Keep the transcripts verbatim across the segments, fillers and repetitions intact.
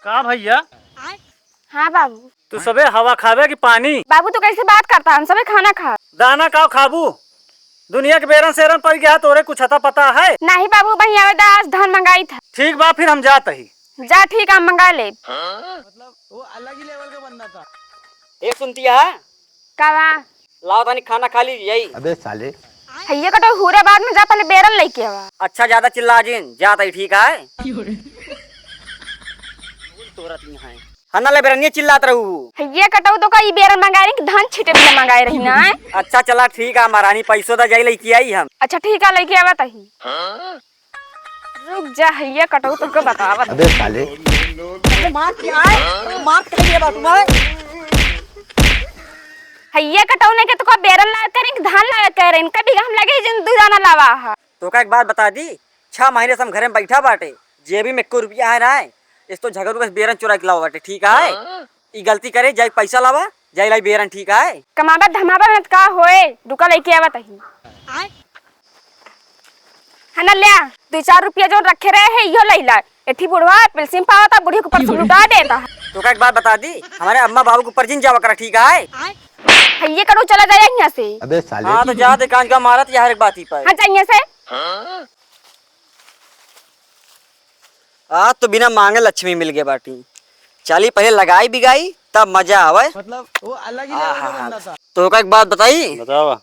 का भैया? हाँ बाबू। तू सबे हवा खाबे कि पानी? बाबू, तू कैसे बात करता? हम सबे खाना खा। दाना का खाबू? दुनिया के बेरन सेरन पड़ गया, तोरे कुछ अता पता है? नहीं बाबू, वहीं आवे दा, आज धान मंगाई था। ठीक बा, फिर हम जात ही। जा, ठीक है, हम मंगा ले। मतलब, वो अलग ही लेवल का बंदा था। ए, सुनती है? का बा? लाओ तनी खाना खा लीजिए। अबे साले। हइये कटो, हुरे बाद में जा, पहले बेरन लेके आवा। अच्छा, ज्यादा चिल्ला जिन, जात ही, ठीक है? तोरा तीन है। हन्ना ले बेरनिया चिल्लात रहू। हइये कटो, तो का ई बेरन मंगाए रही कि धान छीटे बिना मंगाए रही ना, हैं? अच्छा, चला ठीक है, महारानी, पैसो दा जाई, लेके आई हम। अच्छा, ठीक है, लेके आवा तही। रुक जा, हइये कटो, तोके बतावत। अबे साले। अरे मार क्या है? मार के लिए बात हुआ है। हइये कटो, ने के तो का बेरन लावे करें कि धान लावे करें, इनका बीघा हम लगे जिन दू दाना लावा है। तोका एक बात बता दी, छह महीने से हम घरे में बैठा बाटे, जेबी में एको रुपया है ना, इस तो झगड़ू बस बेरन चुरा के लावा बाटे, ठीक है? ई गलती करे, जाई पैसा लावा, जाई लाई बेरन, ठीक है? कमाबा धमाबा में का होए, रुका लेके आवा तही। है ना, ल्या, दो चार रुपया जो रखे रहे है, इहो लई ला। एठी बुढ़वा पेंशन पावता, बुढ़िया के ऊपर से लुटा देता है। तोका एक बात बता दी, हमारे अम्मा बाबू के ऊपर जिन जावा करा, ठीक है? हइये करो, चला जाए यहाँ से। अबे साले। हाँ, तो जा दे, कांच का मारत यार एक बात ही पर। हाँ, जा यहाँ से। आज तो बिना मांगे लक्ष्मी मिल गए बाटी। चली पहले लगाई बिगाई, तब मजा आवे। मतलब, वो अलग ही लेवल का आहा। बंदा था। तोका एक बात बताई? बतावा।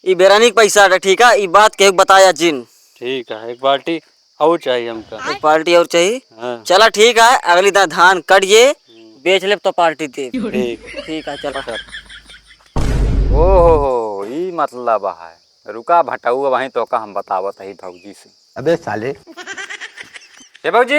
ई बेरानी के पैसा हटे, ठीक है? ई बात केहू के बताया जिन। ठीक है, एक बाल्टी और चाहिए हमका। एक बाल्टी और चाहिए? हाँ। चला ठीक है, अगली दा धान कट जे, हम्म। बेच लेब तो पार्टी दे। ठीक। ठीक है, चला। चल। ओ हो हो, ई मतलब है। रुका भटऊ, वहीं तोका हम बतावत हई भौजी से। अबे साले। ए भौजी,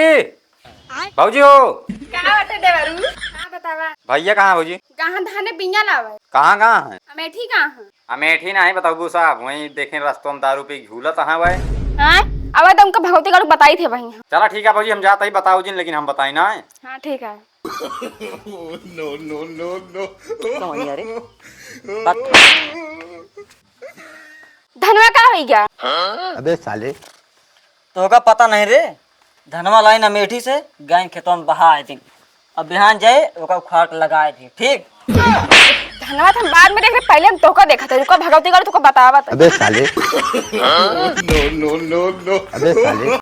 भौजी हो। का बाटे देवरू? हाँ, बतावा। भैया कहाँ है भौजी? कहाँ धाने बिया लावे? कहाँ, कहाँ है? अमेठी कहाँ है? अमेठी नहीं बताबू साहब, वहीं देखे रस्तों में दारू पी झूलत है वह। हाँ, अब तो उनका भगवती गढ़ बताई थे वहीं। चला ठीक है भौजी, हम जाते ही बताओ जिन, लेकिन हम बताई ना है। हाँ, ठीक है। No, no, no, no। कौन है रे? बात धनवा का होई गया? अबे साले। तोहका पता नहीं रे, धनवा लाइन अमेठी से गाय खेतवा में बहा आए थे। अब बिहान जाए, ओका उखाड़ के लगाए थे, ठीक? धनवा तो हम बाद में देख रहे, पहले हम तोहका देखा था, रुका भगवती करो, तोहका बतावा था। अबे साले। No, no, no, no। अबे साले।